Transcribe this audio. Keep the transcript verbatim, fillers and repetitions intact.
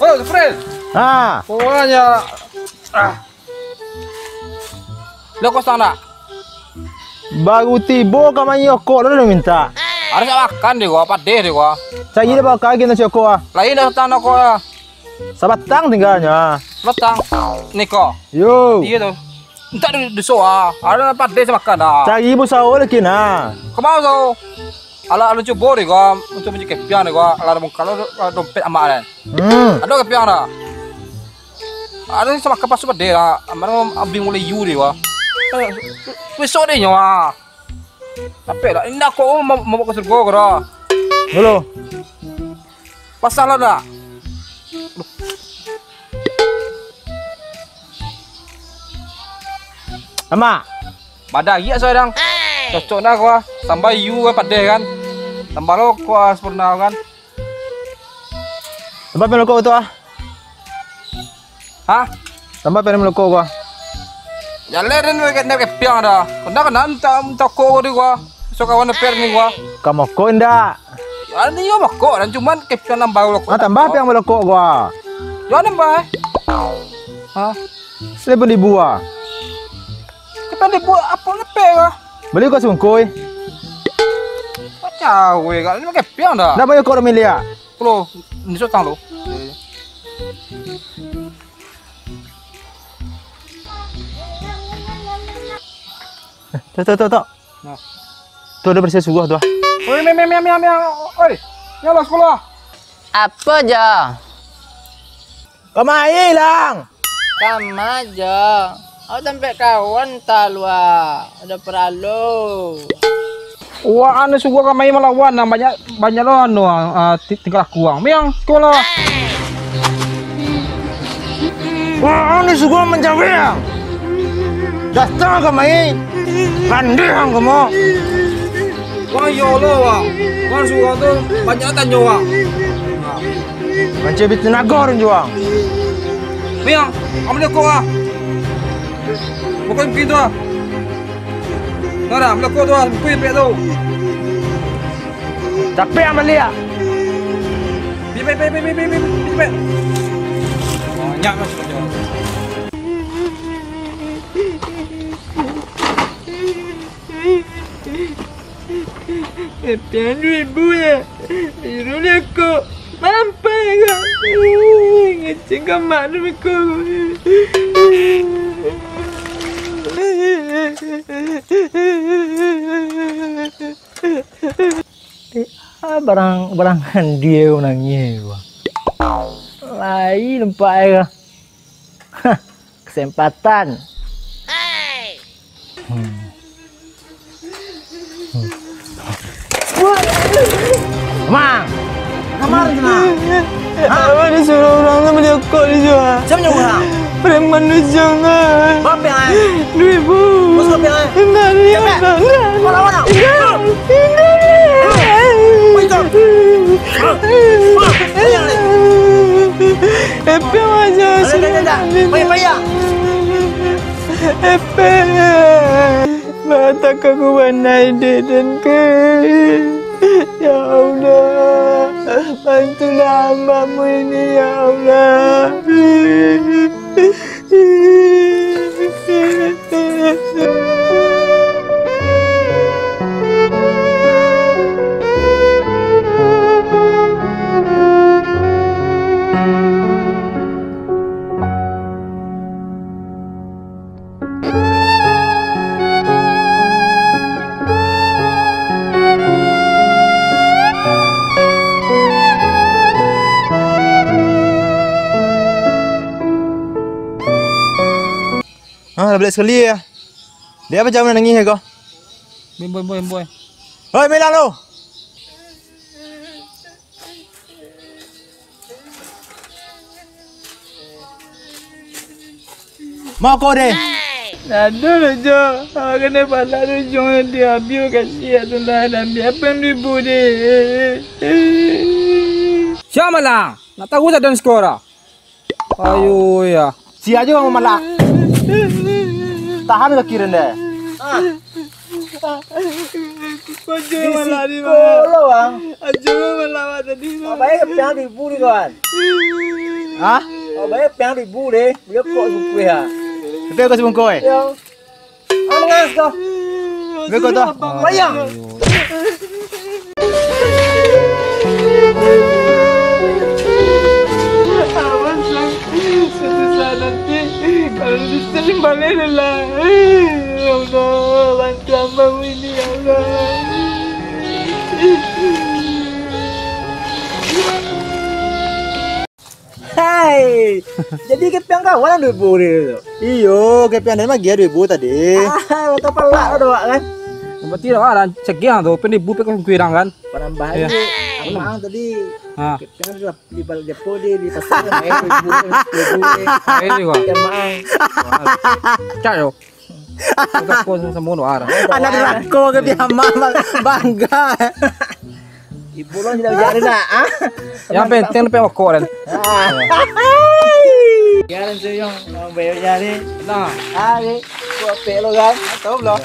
Oh, Fred. Ah. Pokoknya, ah. Lo kosong dak? Baru tibo ka main rokok lo minta. Harus makan deh gua, padeh deh gua. Cari dah bakal lagi nasi rokok ah. Lain dah datang rokok ah. Sabatang tinggalnya. Batang. Niko. Yo. Iya tu. Entak di, di soa. Ada padeh makan dah. Cari bu sahur lagi nah. Kemana tu? Alah, alah cubo deh gua untuk mencari kepiang deh gua. Alah bongkar lo, alah dompet amak deh. Hmm. Ada kepiang dah. Ada ni sama kepas padeh lah. Amak abis mulai yu deh gua. Eh, besok deh nyawa. Tapi lah, indak kok mau, mau ke surga kau dah. Dulu. Pasal lah dah. Amak. Badariak sadang. Cocok dah kau ah. Tambah yu kan padeh kan. Tambah lo kau ah sempurna kan. Tambah pilo kau tu ah. Hah? Tambah pilo kau ah. Jalan dan nak kepiang dah. Kena kena minta minta kau di gua. So kawan per ni gua. Kamu kau indak. Ani yo bakok dan cuman kepiang nambah lo. Ah, tambah piang balokok gua. Yo nambah eh. Hah? Seribu ribu ah. Kita ni buat apa lepe lah. Beli kau sungkui. Kacau weh, kalau ni pakai piang dah. Dah bayar kau miliar. Kalau ni sotang lo. Tok, tok, tok, tok. Nah. Tu ada bersih subuh tu ah. Oi, miang, miang, miang, miang, miang. Oi, ya lah sekolah. Apa ja? Kamai lang. Kama ja. Awak sampai kawan talua. Ada peralo. Wah, anu subuh kamai malawan nang banyak, banyak lo anu ah, ti-, tingkah laku ang. Miang, sekolah. Wah, anu suka manjawek ang. Datang ka mai. Pandai ang kamu. Wah, ya Allah, wah. Wah, suka tu banyak tanyo, wah. Mancik bi tenaga orang juang. Miang, ambil kok ah. Bukan pintu ah. Nara, ambil kok tu ah. Bukan pek tu. Tapi ang baliak. Pipek, pipek, pipek, pipek, pipek. Banyak mas kerja. Pian duit ribu ya. Biru lah kok. Mampai kok. Ngecek ka mak tu ko. Eh, ah, barang, barang dia nangis gua. Lai nampak ai gua. Hah, kesempatan. Hmm. Hmm. Mang! Kamari kena. Hah? Abang disuruh orang tu beli rokok di jual. Siapa nyuruh orang? Preman ujung ah. Berapa yang ai? Dua ribu. Bos berapa yang ai? Enggak ada. Siapa? Mana, mana? Enggak. Enggak ada. Oi, kau. Hah? Hah? Bayar ni. Epe aja sudah. Bayar, bayar. Epe. Mata kaku banai dek dan ke. Ya Allah, bantulah hamba-Mu ini, ya Allah. Ah, lah baliak sakali yo. Dek apo jauah nangih ko? Boy, boy, boy, boy. Hoi, Milan lo. Mako deh. Aduh, Jo. Awak kanai pala tu, Jo, diambil, kasihan tu lah, diambil. Apo nan dibuek deh? Sia malah? Nak tahu sadan sekolah? Ayo, ya. Sia ajo urang mamalak. Tahan kaki den deh. Ajo malah ni, Bang. Ajo malah tadi, Bang. Abah e piang ribu ni, kawan. Hah? Abah e piang ribu deh. Bia kok sukuih, ha. Tapi kau sebungkoi? Yo. Mangas kau. Beko tu. Bayang. Awas lah. Suatu saat nanti, kalau disering balik lah. Ya Allah, bantu hamba ini, ya Allah. Hai, jadi kepiang kawan duit buri tu? Iyo, kepiang den mah agiah duit buri tadi. Ah, betul pelak tu, Wak, kan? Berarti dah lah, cegah tu, pen ibu pe kan kuirang kan? Penambahan. Iyo. Ni, Amang tadi, ha, kepiang tu lah di balik depo dia, di pasar, eh, duit buri, duit buri. Eh, ini, Wak. Kepiang Amang. Cak yo. Bukan pun semua luar. Anak durako kepiang Amang, bang-, bangga. Ibu lo tidak bicara nak, ah? Yang penting dapat rokok, Dan. Ah. Biar sih, Yong. Mau bayar nyari. Nah. Ah, ni. Buat pek lo, kan? Tahu belum?